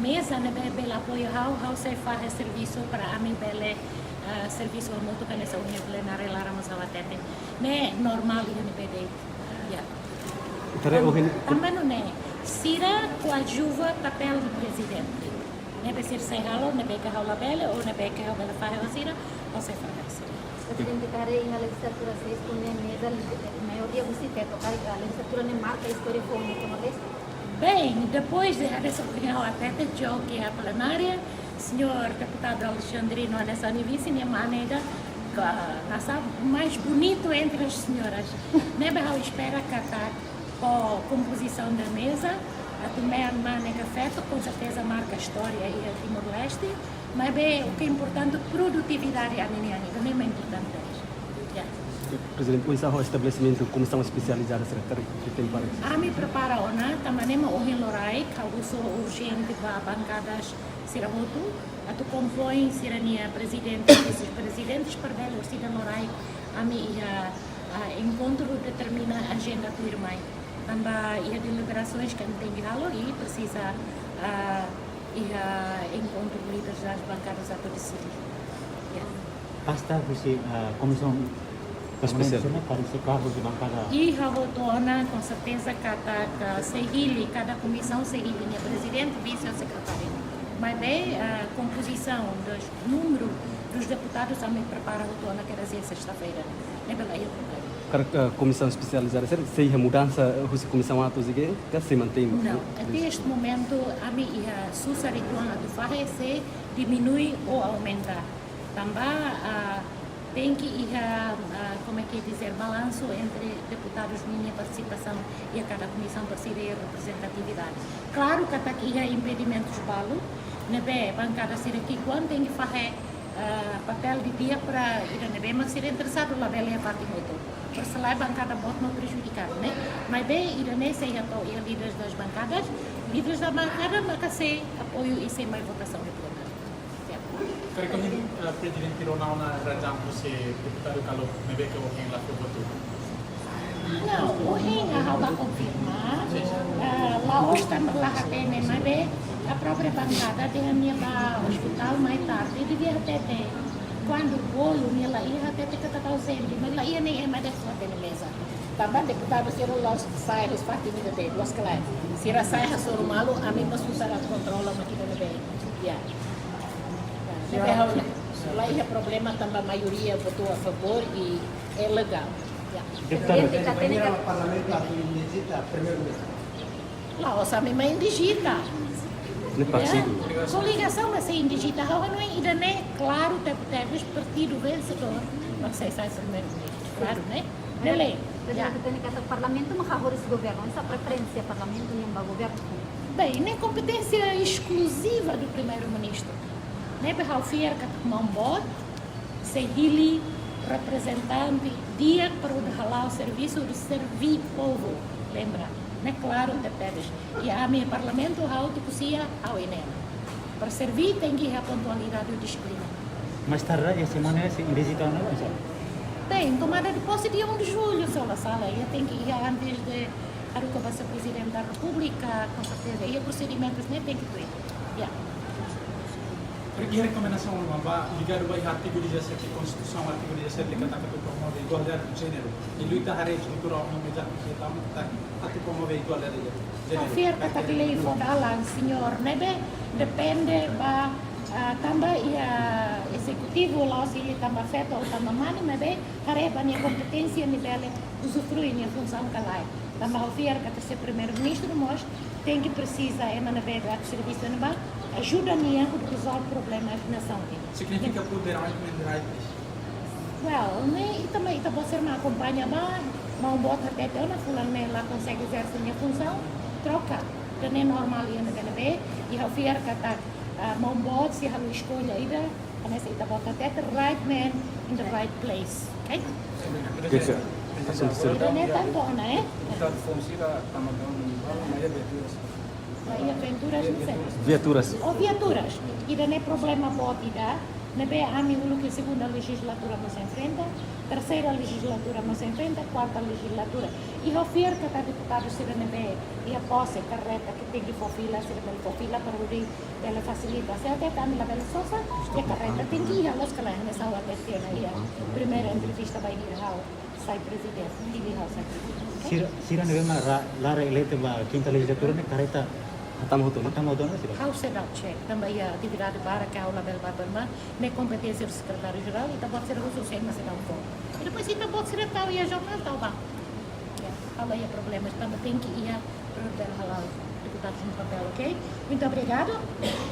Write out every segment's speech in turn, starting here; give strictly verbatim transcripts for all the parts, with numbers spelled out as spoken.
Meza ne'ebé bele apoiu ha'u, ha'u sei fahe servisu para ami bele, ah, servisu hamutuk hanesan ohin plenária laran mós ha'u hatete. Ne'e normál iha ne'ebé de'it. Ya. Ita haree Tan-, ohin tanba nune'e, sira koadjuva papél de prezidente. Ne'ebé sira sei halo, ne'ebé ke ha'u labele, ou ne'ebé ke ha'u bele fahe ho sira, ha'u sei fahe ho sira. Prezidente, ita haree iha lejizlatura seis, ne'e meza li-, maioria husi feto, karik, ah, lejizlatura ne'e marka istória foun iha Timor-Leste. Bem, depois de hanesan ohin ha'u hatete, jogo iha plenária, señór deputadu Alexandrino hanesan nia vise, nia mane ida, ka-, hanesan mais bonito entre as senhoras. Ne'ebé ha'u espera katak ho kompozisaun da meza, atu mean mane ka feto, com certeza marka istória iha Timor-Leste, maibé o que é importante, produtividade ami-nian, ida-ne'e mak importante. Ya. Prezidente, oinsá ho estabelesimentu komisaun espesializada sira karik ke tem para? Ami prepara ona, tanba ne'e mak ohin loraik, ha'u husu urjente ba bankadas sira hotu, atu kompoin sira-nia prezidente, vise-prezidentes, para bele orsida loraik ami iha, ah, enkontru determina ajenda tuirmai. Tanba iha deliberasoens ke ami tenke halo i presiza, ah, iha enkontru líderes das bankadas atu deside. Ya. Pasta husi, ah, komisaun espesiál. Komisaun ne'e karik sei kaer husi bankada. Iha hotu ona, com certeza, katak sei hili, kada komisaun sei hili nia prezidente, vise ou sekretáriu. Maibé, ah, kompozisaun dos, númeru dos deputadus ami prepara hotu ona, quer dizer, sexta-feira. Ne'ebé la iha problema. Karik, ah, komisaun espesializada sira sei iha mudansa, eh, husi komisaun atus ike, ka sei mantein? Não, até este momento, ami iha susar uitoan atu fahe se diminui ou aumenta. Tanba, ah, tenke iha, ah, como é que dizer, balansu entre deputadus ninia partisipasaun iha kada komisaun para sira iha reprezentatividade. Klaru katak iha impedimentus balu, ne'ebé bankada sira ki'ikoan tenke fahe, ah, papél didi'ak para ida ne'ebé mak sira interesadu labele iha fatin hotu. Para selae bankada boot mak prejudikadu, ne'e? Maibé ida-ne'e sei hato'o iha líderes das bankadas, líderes da bankada maka sei apoiu i sei mai votasaun iha plenária. Karik ohin, eh, Prezidente Rona ona razaun husi deputadu kalu ne'ebé ke ohin la fó votu? Não, ohin ha'u bá konfirma, eh, la'ós tanba la hatene, maibé a própria bankada dehan nia bá ospitál mai tarde, devia hatete. Kuandu bolu nia la iha, hatete katak ausente, mas la iha ne'e ema dehan só hatene meza. Tanba deputadu sira la'ós sai husi fatin ida de'it, loos ka lae. Sira sai hasoru malu, ami mós susar atu kontrola mak ida ne'ebé. Ya. Ne'ebé ha'u la iha problema tanba maioria votou a favor i é legál. Ya. Deputadu. Prezidente, ita hatene katak Parlamentu atu indijita Primeiru-Ministru. La'ós ami mak indijita. Ne'e partidu. Ya. Koligasaun mak sei indijita. Ha'u hanoin ida-ne'e klaru tebetebes, partidu vensedór mak sei sai Primeiru-Ministru. Klaru, ne'e? Ne'e lei. Jadi, ya, ita hatene katak Parlamentu mak hahoris governu, oinsá preferénsia Parlamentu nian ba governu? Bem, ne'e kompeténsia eskluziva do Primeiru-Ministru. Ne'ebé ha'u fiar katak Maun Boot sei hili reprezentante di'ak para hodi hala'o servisu, hodi serví povu. Lembra, ne'e klaru tebetebes. I ami Parlamentu, ha'u tuku sia, ha'u enena. Para serví tenke iha pontualidade i dixiplina. Mas tarde, esta semana sei indijita ona, não sei. Bem, tomada de posse dia um de julho, se eu la sala, iha tenke iha antes de haruka ba Señór Prezidente da Repúblika, com certeza, iha prosedimentus ne'e tenke tuir. Ya. Karik iha rekomendasaun ba, ligadu ba iha artigu dezassete Konstituisaun, artigu dezassete, katak atu promove igualdade de jéneru. I luta haree estrutura, no meza, atu promove igualdade de jéneru. Ha'u fiar katak lei fó dalan, señór, ne'ebé depende ba, ah, tanba iha ezekutivu, la'ós hili tanba feto ou tanba mane, maibé haree ba nia kompeténsia, nia bele uzufrui nia funsaun ka lae. Tanba ha'u fiar katak señór Primeiru-Ministru mós tenke presiza ema ne'ebé atu servisu ne'ebá, ajuda nia hodi rezolve problema nasaun nian. Signifika put the right man, the right place. Well, ne'e ita mak, ita-boot sira mak akompaña ba, Maun Boot hatete ona fulan ne'e la konsege ezerse nia funsaun, troka. Ida-ne'e normál iha ne'ebé-ne'ebé, i ha'u fiar katak, ah, Maun Boot sei halo eskolla ida, hanesan ita-boot hatete, right man in the right place. Ok? Oke, siap. Ida-ne'e tantu ona, eh? Deputadu foun sira tama daun, mai iha viaturas. Mai iha viaturas, não sei. Viaturas. Oh, viaturas. Ida-ne'e problema boot ida. Ne'ebé ami uluk iha segunda lejizlatura mós enfrenta, terseira lejizlatura mós enfrenta, kuarta lejizlatura. I ha'u fiar katak deputadu sira ne'ebé iha pose karreta ke tenke fó fila, sira bele fó fila para hodi bele fasilita. Se até ami labele sosa, iha karreta tenke iha, loos ka lae, hanesan ha'u hatete ona iha primeira entrevista bainhira ha'u sai prezidente, hili ha'u sai prezidente, oke? Sira, sira ne'ebé mak la, la reeleita ba kinta lejizlatura ne'e karreta hatama hotu ona? Hatama hotu ona, sira? Ha'u seidauk check, tanba iha atividade barak ke ha'u labele bá ba ema, ne'e kompeténsia do sekretáriu jerál, ita-boot sira husu sé mak seidauk fó. I depois ita-boot sira tau iha jornál, tau bá. Ya, ha'u la iha problema, tanba tenke iha para bele hala'o deputadu no papél, oke? Muito obrigado.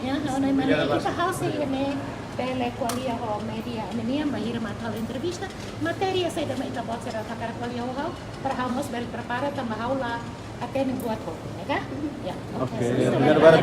Ya, ha'u hanoin mak ne'e, obrigado, ita ha'u sei iha ne'e bele ko'alia ho média ami-nian, bainhira mak halo entrevista. Matéria saida mak ita-boot sira hakarak ko'alia ho ha'u, para ha'u mós bele prepara, tanba ha'u la hatene buat hotu, ya ka? Ya, oke. Oke, obrigado, obrigado.